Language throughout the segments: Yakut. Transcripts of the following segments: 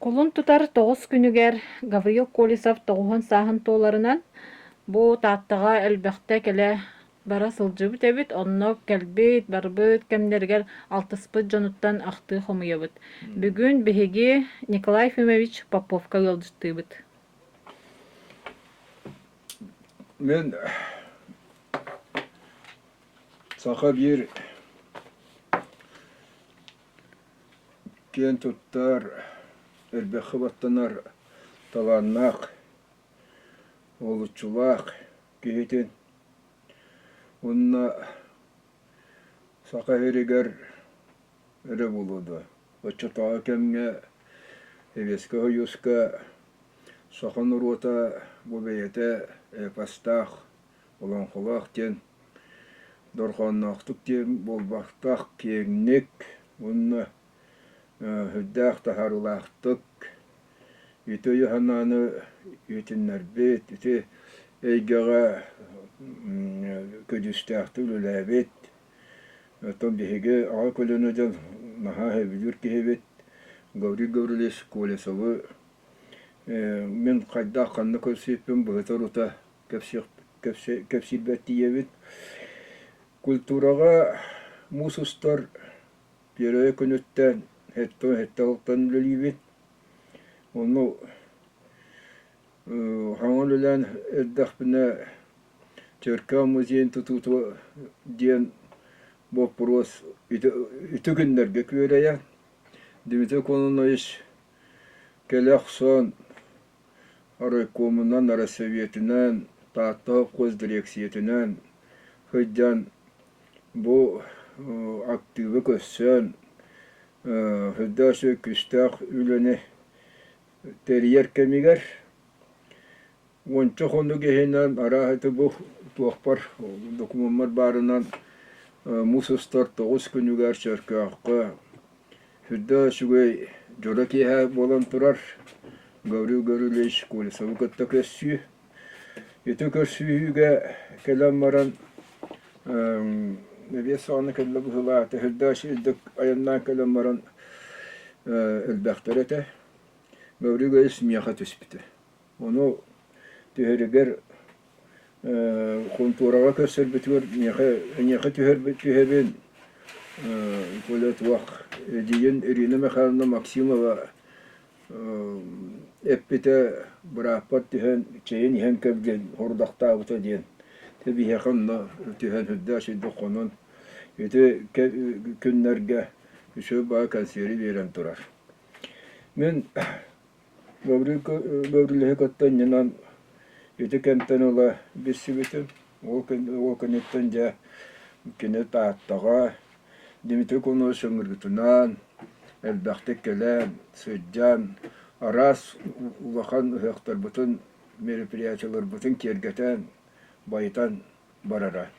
Кулун тутар тоҕус күнүгэр Гаврил Колесов тоҕуһун сааһын туоларынан бу Тааттаҕа элбэхтэ кэлэ бара сылдьыбыт эбит, онно кэлбит, барбыт кэмнэригэр алтыспыт дьонуттан ахтыы хомуйабыт. Бүгүн биһиги Николай Ефимович Поповка ыалдьыттыыбыт. Мин саха биир Киэн туттар, элбэххэ баттанар талааннаах, уһулуччулаах киһитин уонна Саха сиригэр эрэ буолуо дуо, оччотооҕу кэмҥэ Сэбиэскэй Сойууска саха норуота бу бэйэтэ эпостаах, олоҥхолоох диэн дорҕоонноохтук диэн буолбатах киэҥник уонна сүрдээх таһаарыылаахтык ити өйү-санааны иһитиннэрбит, ити эйгэҕэ көдьүүстээхтик үлэлээбит. Оттон биһиги аҕа көлүөнэ дьон наһаа сөбүлүүр киһибит Гаврил Гаврильевич Колесовы мин хайдах ханна көрсүбүппүн быһыта-орута кэпсиирбэр тиийэбит. Культураҕа муус устар первэй күнүттэн сэттэ алтан үлэлиибит. Ону хаҥа үлэлээн эрдэхпинэ Чөркөөх музейын тутуута диэн боппуруос ити күннэргэ күөрэйэн Дмитрий Кононович кэлэ охсон райкомунан, райсоветынан, Таатта совхоз дириэксийэтинэн сылдьан бу актыыбы көрсөн, сүрдээх үчүгэй күүстээх үлэни тэрийэр кэмигэр уонча хонук иһинэн арааһа ити бу туохпар докумуоммар баарынан муус устар тоҕус күнүгэр Чөркөөххө Сүрдээх үчүгэй дьоро киэһэ буолан турар Гаврил Гаврильевич Колесовы кытта көрсүү. Ити көрсүһүүгэ кэлэн баран эбиэс саҕана кэллэ быһыылаах, сүрдээх үчүгэйдик айаннаан кэлэн баран элбэхтэр этэ. Гаврил Гаврильевич миэхэ түспүтэ. Ону түһэригэр Хонтуораҕа көрсөрбүтүгэр миэхэ эйиэхэ түһэбин Коля туох эдьиийин Ирина Михайловна Максимова эппитэ бырааппар түһэн чэйин иһэн кэл диэн сорудахтаабыта диэн дьэ биһиэхэ онно түһэн сүрдээх үчүгэйдик хонон ити күннэргэ үчүгэй баҕайы кэнсиэри биэрэн турар. Мин Гаврил Гаврильевиһы кытта иннинэн ити кэмтэн ыла билсибитим. Ол ол кэнниттэн дьэ кини Тааттаҕа Дмитрий Коноевич ыҥырыытынан элбэхтик кэлэн, сылдьан, араас улахан ыһыахтарбытын, мероприятиеларбытын киэргэтэн, байытан барара.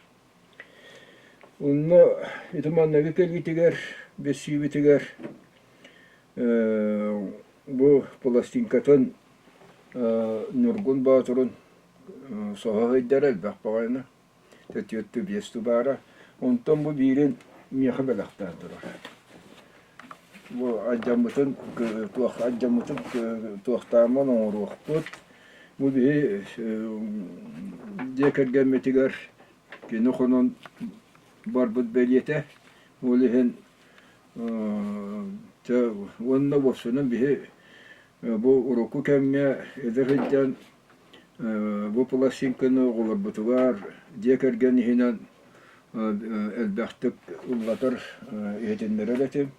Онно ити манныгы кэлиитигэр, билсиибитигэр Бу пластинкатын Ньургун Боотурун соһо сылдьара элбэх баҕайыны, түөртүү биэс тубаара. Онтон бу биирин миэхэ бэлэхтээн турар. Бу алдьаммытын туох алдьаммытын туохтааммын оҥоруохпут. Бу биһи дьиэ кэргэммитигэр кини хонон барбыт бэлиэтэ. Ол иһин Чэ, уонна уопсайынан биһи бу урукку кэмҥэ эдэр сылдьан бу пластинканы оҕолорбутугар дьиэ кэргэн иһинэн элбэхтик ыллатар, иһитиннэрэр этим.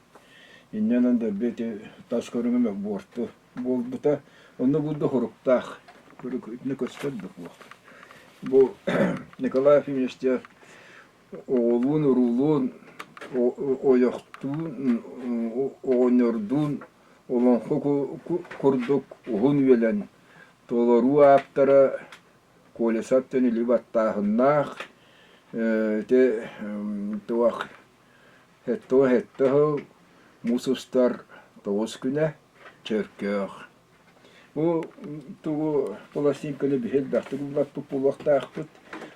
Инньэ дэлби ити тас көрүҥүм буорту буолбута. Онно булда хоруктаах, итини көстөр да суох. Бу Николай Ефимович дьэ Оҕолуун-уруулуун, ойохтуун, оҕонньордуун олоҥхо курдук уһун үөлэн толоруу ааптара Колесов диэн илии баттааһыннаах ити туох сэттэ сыл муус устар тоҕус күнэ Чөркөөх Бу тугу пластинканы биһи элбэхтик ыллаппыт буолуохтаахпыт.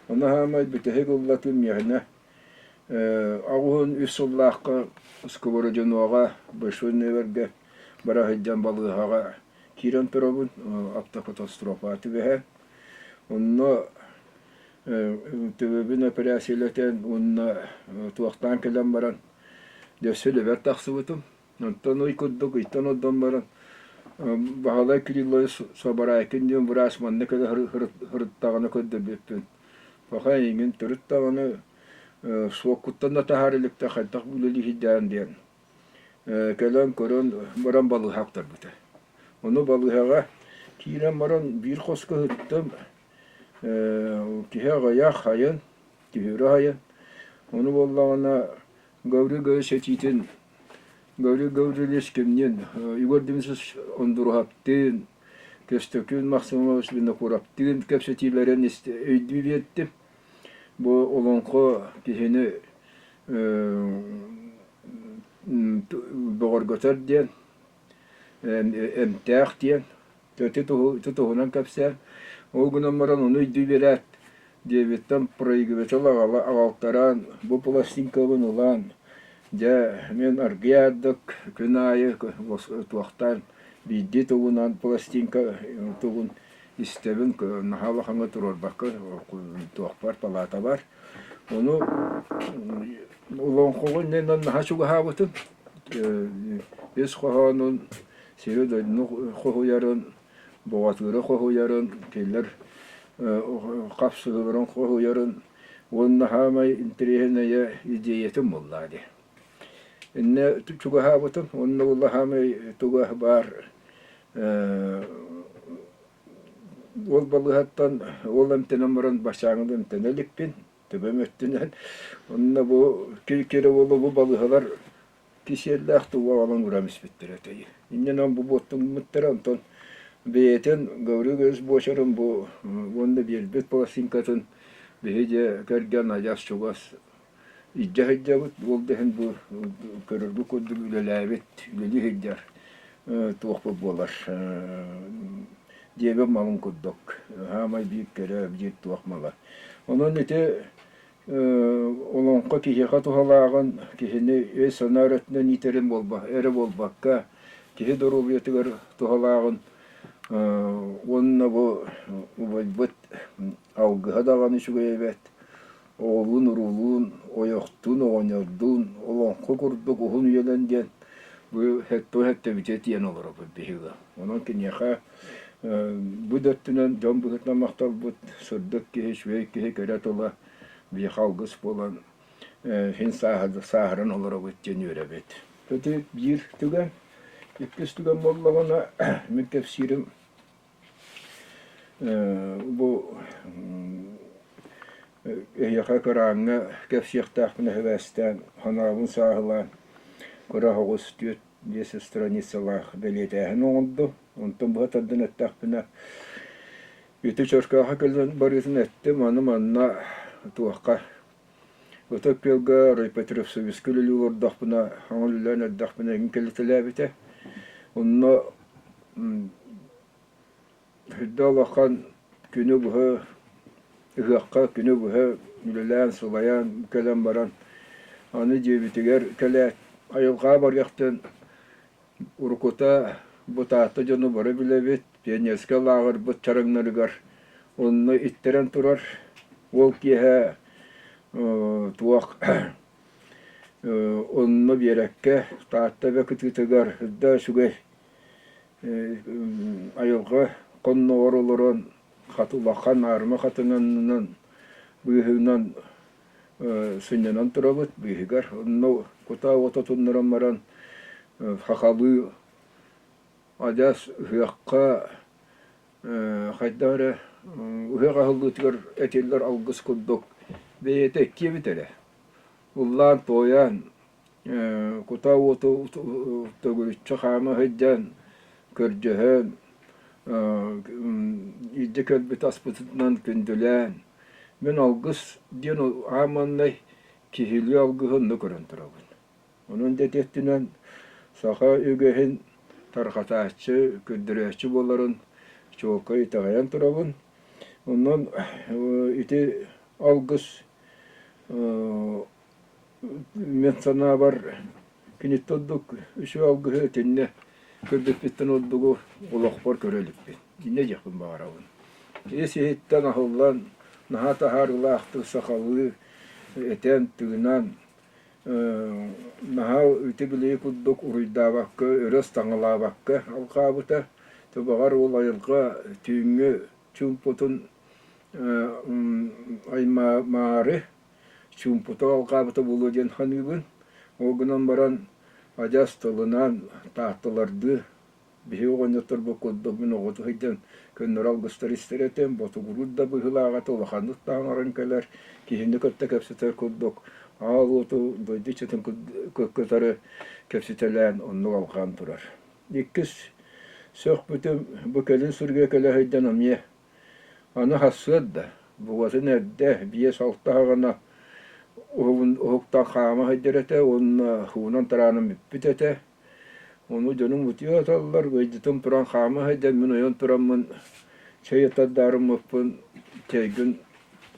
Ону хаамай бүтэһик ыллатыы миэхинэ 83 сыллаахха Сковородиноҕа Большой Невергэ бара сылдьан балыыһаҕа киирэн турабын, автокатастрофаҕа түбэһэн. Онно төбөбүн эпэрээссийэлэтэн уонна туохтаан кэлэн баран өссө үлэбэр тахсыбытым. Онтон ый курдук ыйтан ордон баран Баһылай Кириллович Собарайкин диэн быраас манна кэлэ сырыттаҕына көрдөрбүппүн. Паха эйигин төрүт даҕаны суоккуттан да таһаар иликтэ хайдах үлэлииһийдээн диэн кэлэн көрөн баран балыыһа аттарбыта. Ону балыыһаҕа киирэн баран биир хоско сыттым. Киһи аҕыйах айан, түһүрэ айан. Ону буоллаҕына Гаврил Гаврилович этиитин Гаврил Гаврильевич кимниин Егор Дмитриевич Ондуруһаптыын, Көстөкүүн Максимович Винокуровтыын кэпсэтиилэрин өйдүү биэрдим. Бу олоҥхо киһини бөҕөргөтөр диэн, эмтээх диэн Ити туһунан кэпсээн, ол гынан баран ону өйдүү биэрээт, диэбиттэн проигрыватель аҕалтаран, бу пластинкабын ылан, дьэ, мин аргыйаардык күн аайы туохтаан биирдии тугунан пластинка тугун истэбин, наһаа улахаҥҥа туруорбакка туохпар палаатабар. Ону олоҥхоҕо иннинэн наһаа чугаһаабытым. Ис хоһоонун сири-дойдуну хоһуйарын, боҕатыыры хоһуйарын, кинилэр хапсыһыыларын хоһуйарын уонна саамай интэриэһинэйэ идиэйэтин буллаа дии. Иннэ чугаһаабытым уонна буолла саамай туга баар ол балыыһаттан ол эмтэнэн баран баччааҥҥа эмтэнэ иликпин төбөм өттүнэн. Онно бу кири буолла бу балыыһалар кисиэллээх тугу аҕалан уран испиттэрэ этэй. Иннинэн бу буоттуммуттара, онтон бэйэтин Гаврил Ильич буочарын бу уонна биэрбит пластинкатын биһи дьэ кэргэн адьас чугас илдьэ сылдьабыт. Ол да иһин бу көрөргө курдук үлэлээбит, үлэлии сылдьар туохпут буолар дьиэбин малын курдук. Саамай биир кэрэ, биир туох мала. Онон ити Олоҥхо киһиэхэ туһалааҕын, киһини өй-санаа өрөтүнэн иитэрин эрэ буолбакка, киһи доруобуйатыгар туһалааҕын уонна бу убайбыт алгыһа даҕаны үчүгэй эбээт, оҕолуун-уруулуун, ойохтуун, оҕонньордуун олоҥхо курдук уһун үйэлэн диэн бу сэттэ тиийэн олоробут биһиги. Онон киниэхэ бу да өттүнэн дьон быһыытынан махталбыт, сырдык киһи, үчүгэй киһи кэрэ тыла биһиэхэ алгыс буолан син сааһыран олоробут диэн үөрэбит. Ити биир түгэн. Иккис түгэн буоллаҕына, мин кэпсиирим бу эһиэхэ кырааҥҥа кэпсиэхтээхпин эһэбээстээн, санаабын сааһылаан кыра оҕус түөрт биэс страницалаах бэлиэтээһин оҥордум. Онтон быһа тардан эттэхпинэ, ити Чөркөөххө кэлэн барыытын эттим, аны манна туохха Ытык Күөлгэ райпотребсоюзка үлэлии олордохпуна, хаҥыл үлэлээн эрдэхпинэ эҥин кэлитэлээбитэ. Онно Үрдэ улахан күнү быһа ыһыахха күнү быһа үлэлээн, сылайан кэлэн баран аны дьиэбитигэр кэлээт айылҕаҕа барыахтан уруккута бу Таатта дьону бары билэбит, пионерскай лааҕырбыт чараҥнарыгар онно иттэрэн турар. Ол киэһэ туох онно биэрэккэ Таатта эбэ кытыытыгар үрдэ үчүгэй Айылҕа хонноҕор олорон улахан аарыма хатыҥанынан быыһынан сынньанан турабыт быыһыгар. Онно кутаа уот отуннаран баран сахалыы адьас ыһыахха хайдах эрэ ыһыах аһыллыытыгар этиллэр алгыс курдук бэйэтэ иккиэбит эрэ ыллаан-туойан Кутаа уоту төгүрүччү хаама сылдьан, көрдөһөн, илдьэ кэлбит аспытынан күндүлээн, мин алгыс диэн аан маҥнай киһилии алгыһы онно көрөн турабын. Онон да ити өттүнэн саха үгэһин тарҕатааччы, көрдөрөөччү буоларын чуолкай итэҕэйэн турабын. Онон ити алгыс Мин санаабар, киниттэн ордук үчүгэй алгыһы итиннэ. көрбүппүттэн ордугу олохпор көрө иликпин. Инньэ диэхпин баҕарабын. Ис-иһиттэн аһыллан, наһаа таһаарыылаахтык сахалыы этэн, тыынан, наһаа үтү-билии курдук уруйдаабакка, өрө ыстаҥалаабакка алҕаабыта. Баҕар ол айылҕа түүҥҥү чуумпутун аймаары чуумпута алҕаабыта буолуо диэн саныыбын. Ол гынан баран адьас тылынан таатталардыы биһиги оҕонньотторбут курдук мин оҕоту сылдьан көннөрү алгыстары истэр этим, ботугуруур да быһыылаах этэ, улаханнык таҥаран кэлэр, киһини кытта кэпсэтэр курдук аал уоту дойду иччитин кытары кэпсэтэлээн оннук алҕаан турар. Иккис сөхпүтүм бу кэлин суруйа кэлэ сылдьан эмиэ аны сарсыарда бугатын эрдэ 5-6 саҕана уһуктан хаама сылдьар этэ уонна уунан тараанан бүппүт этэ. Ону дьонум утуйа сыталлар, ыалдьытым туран хаама сылдьан мин ойон тураммын чэй ытардаарыммыппын чэйгин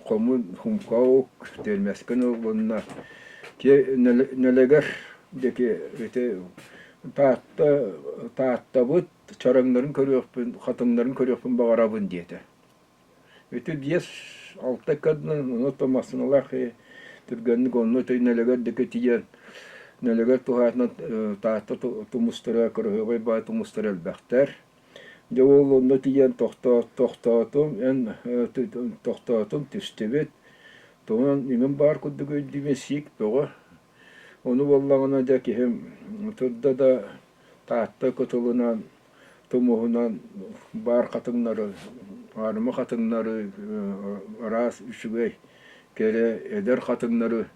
хомун хумкаук тиэрмэскин ыл уонна нэлэгэр диэки ити Таатта Тааттабыт чараҥнарын көрүөхпүн, хатыҥнарын көрүөхпүн баҕарабын диэтэ. Ити 5-6 кадынан онно массыыналаах түргэнник онно Нэлэгэр диэки тиийэн Нэлэгэр туһаатынан Таатта тумустара, кыраһыабай баай тумустара элбэхтэр. Дьэ ол онно тиийэн тохтоотум, эн тохтоотум, түстүбүт. Туһунан иҥин баар курдук өйдүүбүн сиик бөҕө. Ону буоллаҕына дьэ киһим турда да Таатта кытылынан, тумуһунан баар хатыҥнары, аарыма хатыҥнары, араас үчүгэй, кэрэ эдэр хатыҥнары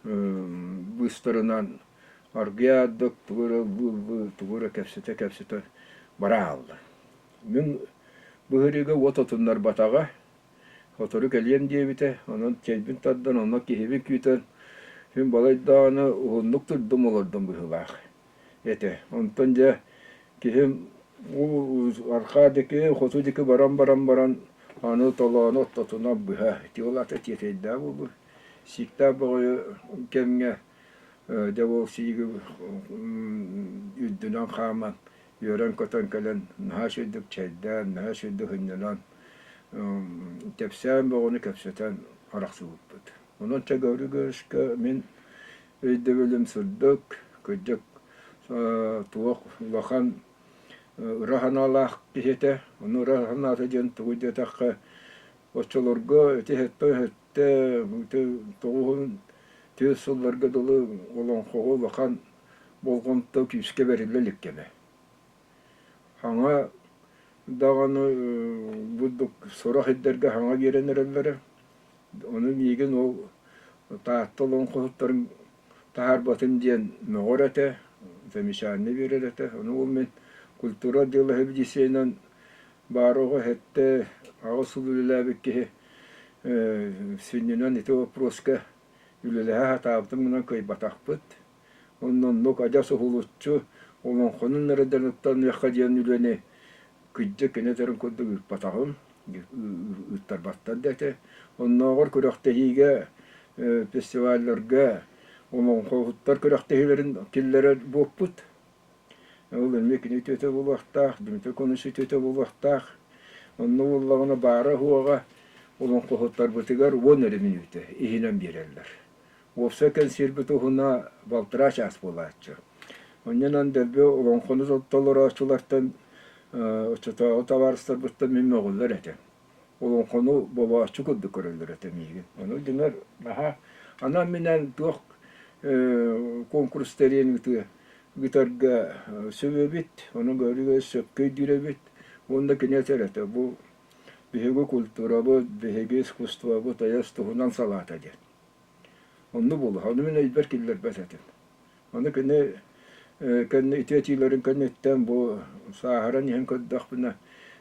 быыстарынан аргыйаардык тугу эрэ ыллыы-ыллыы, тугу эрэ кэпсэтэ-кэпсэтэ бара хаалла. Мин быһырыыга уот отуннарбатаҕа, Сотору кэлиэм диэбитэ, онон чэйбин тардан, онно киһибин күүтэн, син балай даҕаны уһуннук турдум олордум быһыылаах этэ. Онтон дьэ киһим арҕаа диэки, хоту диэки баран-баран баран аны толоону ортотунан быһа ити ол аата тиэтэйдээх буолуо. Сииктээх бөҕөйү кэмҥэ дьэ ол сииги үрдүнэн хааман үөрэн-көтөн кэлэн наһаа үчүгэйдик чэйдээн, наһаа үчүгэйдик сынньанан, кэпсээн бөҕөнү кэпсэтэн арахсыбыппыт. Онон Чөгөрүгүскэ мин өйдөбүлүм сырдык, кырдьык туох улахан ыра санаалаах киһи этэ. Ону ыра санаата диэн тугуй диэтэххэ, оччолорго ити сэттэ тоҕуһун түөрт сылларга дылы олоҥхоҕо улахан болҕомто күүскэ бэриллэ илик кэмэ. Хаҥа даҕаны бурдук сорох ирдэргэ хаҥа биэрэн эрэллэрэ. Ону миигин ол Таатта олоҥхоһуттарын таһаарбатын диэн мөҕөр этэ, замечание биэрэр этэ. Ону ол мин культура отдела сэбиэдиссэйинэн баар оҕо 7-8 сыл үлэлээбит киһи сүнньүнэн ити вопроска үлэлэһэ сатаабытым гынан кыайбатахпыт. Онно оннук адьас уһулуччу олоҥхонун эрэ дьарыктаныахха диэн үлэни кырдьык кини этэрин курдук ыыппатаҕым, ыыттарбаттар да этэ. Оннооҕор күрэхтэһиигэ, фестивалларга олоҥхоһуттар күрэхтэһиилэрин киллэрэр буолпут. Ол эмиэ кини үтүөтэ буолуохтаах, Дмитрий Конович үтүөтэ буолуохтаах. Онно буоллаҕына баара-суоҕа олоҥхоһуттарбытыгар 10 эрэ мүнүүтэ иһинэн биэрэллэр. Уопсай кэнсиэрбит уһуна балтараа чаас буолааччы. Онньонон дэлби олоҥхону толорооччулартан оччотооҕу табаарыстарбыттан мин мөҕүллэр этим. Олоҥхону бобооччу курдук көрөллөр этэ миигин. Ону дьонор наһаа анаан-минээн туох конкурс тэрийэн ыытыа ыытарга сөп эбит, ону көрүүгэ сөпкө өйдүүр эбит. Уонна кини этэр этэ, бу биһиги культурабыт, биһиги искусствобыт айас туһунан салаата диэн. Онно буолуо. Ону мин өйбөр киллэрбэт этим. Ону кини кэннэ ити этиилэрин кэнниттэн бу сааһыран иһэн көрдөхпүнэ,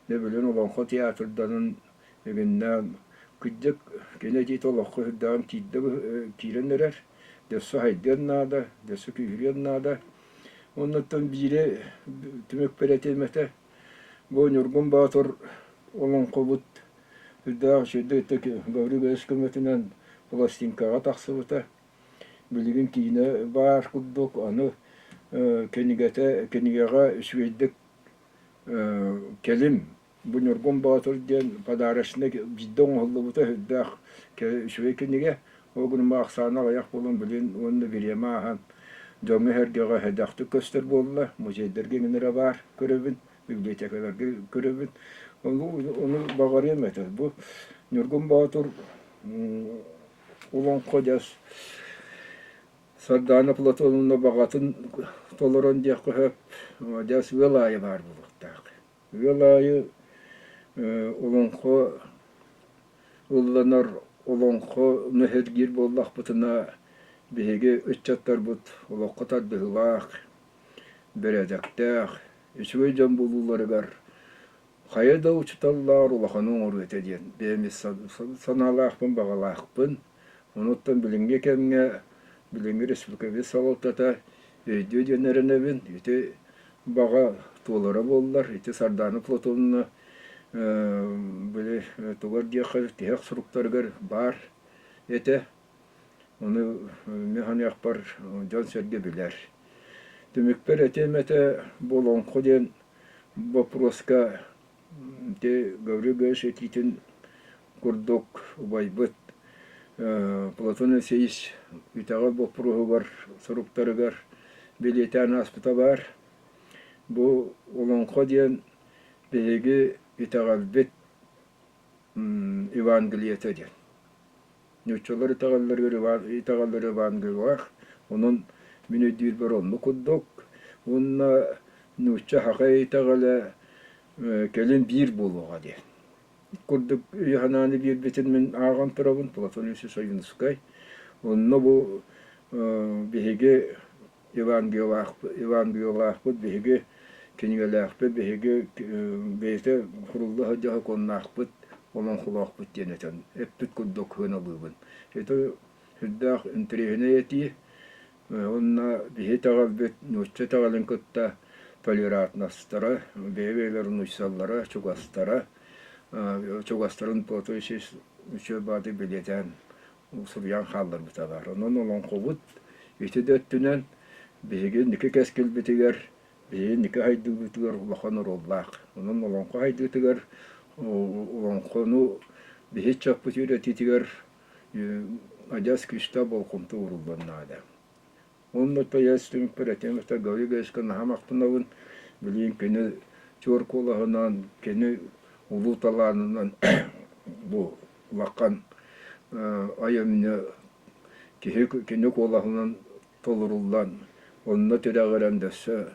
дьэ билин Олоҥхо театрданын игиннээн кырдьык кини этиитэ олоххо сүрдээҕин киирдэ киирэн эрэр. Өссө сайдыан наада, өссө күүһүрүөн наада. Оннуттан биири түмүкпэр этиэм этэ. Бу Ньургун Боотур олоҥхобут Үрдээх үчүгэйдик Гаврил Ильич көмөтүнэн пластинкаҕа тахсыбыта. Билигин киинэ баар курдук, аны кинигэтэ кинигэҕэ үчүгэйдик кэлим бу Ньургун Боотур диэн подарочнай биирдэ оҥоһуллубута сүрдээх үчүгэй кинигэ. Ол гынан ахсаана аҕыйах буолан билин уонна бириэмэ ааһан дьоҥҥо-сэргэҕэ сэдэхтик көстөр буолла. Музейдарга иҥин эрэ баар көрөбүн, библиотекаларга көрөбүн. Ону, ону баҕарыам этэ. Бу Ньургун Боотур олоҥхо дьас Сардаана Платоновна баҕатын толорон диэххэ сөп, дьас ыал аайы баар буолуохтаах. Ыал аайы олоҥхо ылланар, олоҥхону сэргиир буоллахпытына, биһиги ыччаттарбыт олоххо тардыһыылаах, бэрээдэктээх, үчүгэй дьон буолууларыгар хайа да учууталлаар улаханы оҥоруо этэ диэн бэйэм санаалаахпын, баҕалаахпын. Онуттан билиҥҥи кэмҥэ билиҥҥи республикабыт салалтата өйдүө диэн эрэнэбин. Ити баҕа туолара буоллар, ити Сардаана Платоновна били тугар диэххэ тиһэх суруктарыгар баар этэ. Ону мин саныахпар дьон-сэргэ билэр. Түмүкпэр этиэм этэ, бу олоҥхо диэн боппуруоска ити Гаврил Гаврилович этиитин курдук убайбыт Платон Алексеевич итэҕэл боппуруоһугар суруктарыгар бэлиэтээн ааспыта баар. Бу олоҥхо диэн биһиги итэҕэлбит Евангелиета диэн. Нууччалар итэҕэллэригэр итэҕэллэрэ Евангелиелаах, онон мин өйдүүрбэр оннук курдук. Уонна нуучча саха итэҕэлэ кэлин биир буолуоҕа диэн курдук өйү-санааны биэрбитин мин ааҕан турабын Платон Ильич Ойуунускай. Онно бу биһиги Евангелиелаахпыт, биһиги кинигэлээхпит, биһиги бэйэтэ курулла сылдьар сокуоннаахпыт, олоҥхолоохпут диэн этэн эппит курдук сыаналыыбын. Ити сүрдээх интэриэһинэй этии. Уонна биһи итэҕэлбит нуучча итэҕэлин кытта толерантностара, бэйэ-бэйэлэрин уйсаллара, чугастара, чугастарын Платон Ильич үчүгэй баҕайытык бэлиэтээн суруйан хаалларбыта баар. Онон олоҥхобут ити да өттүнэн биһиги инники кэскилбитигэр, биһиги инники сайдыыбытыгар улахан оруоллаах. Онон олоҥхо сайдыытыгар, олоҥхону биһи ыччаппыт үөрэтиитигэр адьас күүстээх болҕомто ууруллуон наада. Уонна тойос түмүкпэр этиэм этэ Гаврил Ильичка наһаа махтанабын. Билигин кини чуор куолаһынан, кини улуу талаанынан бу улахан айымньы киһи кини куолаһынан толоруллан, онно тирэҕирэн өссө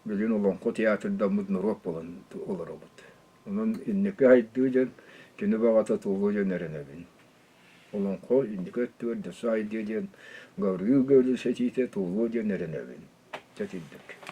билигин Олоҥхо театрдаммыт норуот буолан олоробут. Онон инники сайдыы диэн кини баҕата туолуо диэн эрэнэбин. Олоҥхо инники өттүгэр өссө сайдыа диэн Гаврил Гаврилович этиитэ туолуо диэн эрэнэбин. Чэ итинник.